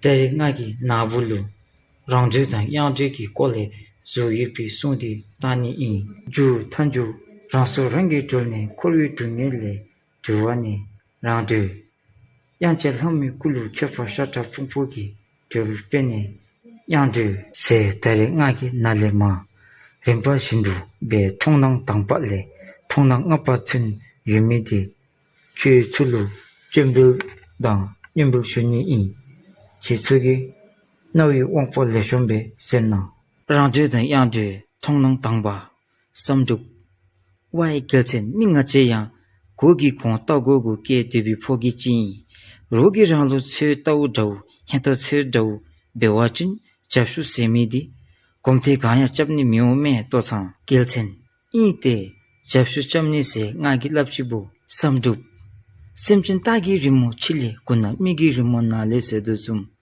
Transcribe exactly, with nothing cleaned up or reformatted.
ད་རེས་ང་གིས་ན་བུ་ལུ་རང་གྲོལ་དང་དབྱངས་སྒྲོལ་གྱི་སྐོར་ལས་བཟོ་ཡོད་པའི་སྲུང་འདི་བཏང་ནི་ཨིན། མཇུག་མཐའ་མཇུག་རང་སྲོག་རང་གིས་སྒྲོལ་ནས་འཁོར་བའི་སྡུག་བསྔལ་ལས་གྲོལ་བ་ནི་རང་གྲོལ། དབྱངས་ཅན་ལྷ་མོའི་སྐུ་ལུ་མཆོད་པ་ཤ་ཁྲག་ཕུང་པོ་གིས་གྲོལ་བའི་དཔེ་ནི་དབྱངས་སྒྲོལ་ཟེར། ད་རེས་ང་གིས་ན་ལས་མར་རིམ་པ་བཞིན་དུ་སྦེ་མཐོང་སྣང་དང་པ་ལས་མཐོང་སྣང་ལྔ་པ་ཚུན་ཡོད་མི་འདི་ཁྱེད་ཚུ་ལུ་སྤྱན་འབུལ་དང་སྙན་འབུལ་ཞུ་ནི་ཨིན། ཁྱེད་ཚུ་གིས་རྣ་བའི་དབང་པོ་ལེགས་ཤོམ་སྦེ་གསན་གནང་། རང་གྲོལ་དང་དབྱངས་སྒྲོལ་མཐོང་སྣང་དང་པ། བསམ་གྲུབ། ཝའི་རྒྱལ་མཚན་མི་ང་བཅས་ཡང་གོ་གི་གོང་ལྟ་དགོ་གོ་སྐྱེས་སྡོད་པའི་ཕོ་སྐྱེས་ཅིག་ཨིན། རོགས་ཀྱིས་རང་ལུ་ཚོད་ལྟཝ་འདྲཝ་ཧན་ཏོ་ཚོད་འདྲཝ་འབད་བ་ཅིན་རྒྱབ་བཤུད་ཟེར་མི་འདི་གོམ་ཐེངས་གང་ཡང་རྐྱབ་ནི་མི་འོང་མས་ལྟོ་ཚང་། རྒྱལ་མཚན། ཨིན་ཏེ། རྒྱབ་བཤུད་རྐྱབ་ནི་ཟེར་ང་གིས་སླབ་ཅི་བོ། བསམ་གྲུབ། སེམས་ཅན་སྟག་གི་རི་མོ་ཕྱི་ལས་མགུ་ན་མི་གི་རི་མོ་ནང་ལས་ཟེར་དོ་བཟུམ་